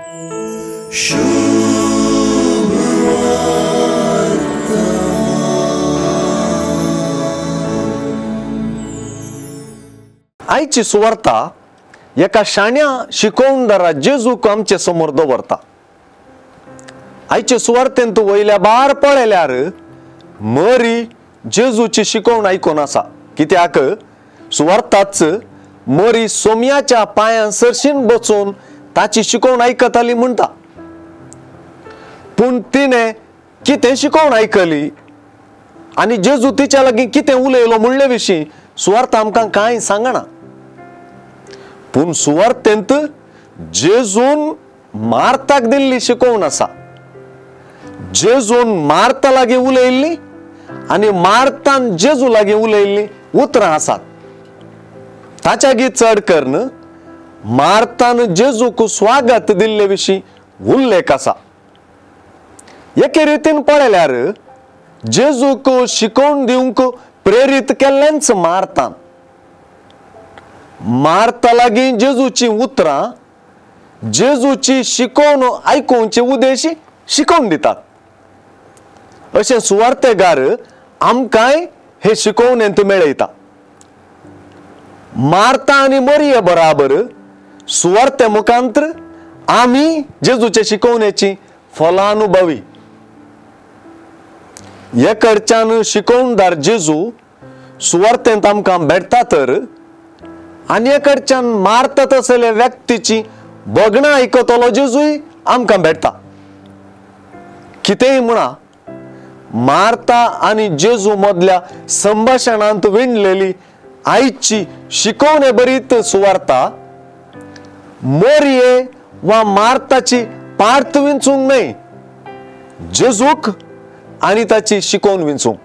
आयची सुवार्ता एका शाण्या शिकोवणदारा जेजूक आमचे समोर दवरता। आयचे सुवार्तेंत वयल्या बार पळयल्यार मरी जेजूची शिकोवण आयकून आसा, कित्याक सुवार्ताच मरी सोम्याच्या पांयां सरशीन बसून ताची शिकोवण आयकताली म्हणटा। पूण तिणें कितें शिकोवण आयकली आनी जेजू तिच्या लागीं कितें उलयलो म्हणले विशीं सुवार्थ आमकां कांय सांगना। पूण सुवार्थेंत जेजून मार्ताक दिल्ली शिकोवण आसा। जेजून मार्ता लागीं उलयल्ली आनी मार्तान जेजू लागीं उलयल्ली उतरां आसात। ताच्या गी चड करून मार्तान जेजूक स्वागत दिल्ले विशीं उल्लेख आसा। एके रितीन पळयल्यार जेजूक शिकोवन दिवंक प्रेरीत केल्लेंच मार्तान। मार्ता लागीं जेजूची उतरां जेजूची शिकोवन आयकुवचे उद्देश शिकोवन दितात। अशें सुवार्तेगार आमकांय हे शिकोवणेंत मेळयता। मार्ता आनी मरिये बराबर सुवार्ते मुखांतर आमी जेजूचे शिकोवणेची फलानुभवी। एकडच्यान शिकोवणदार जेजू सुवार्तेंत आमकां भेटता तर आनी एकडच्यान मार्ता तसले व्यक्तीची बगणां आयकतलो जेजूय आमकां भेटता। कितेंय म्हणा, मार्ता आनी जेजू मदल्या संभाशणांत विणलेली आयची शिकोवणे बरीत सुवार्ता मोरये वा मार्ताची पार्थ विंचूंक न्हय, जेजूक आनी ताची शिकोवन विंचूंक।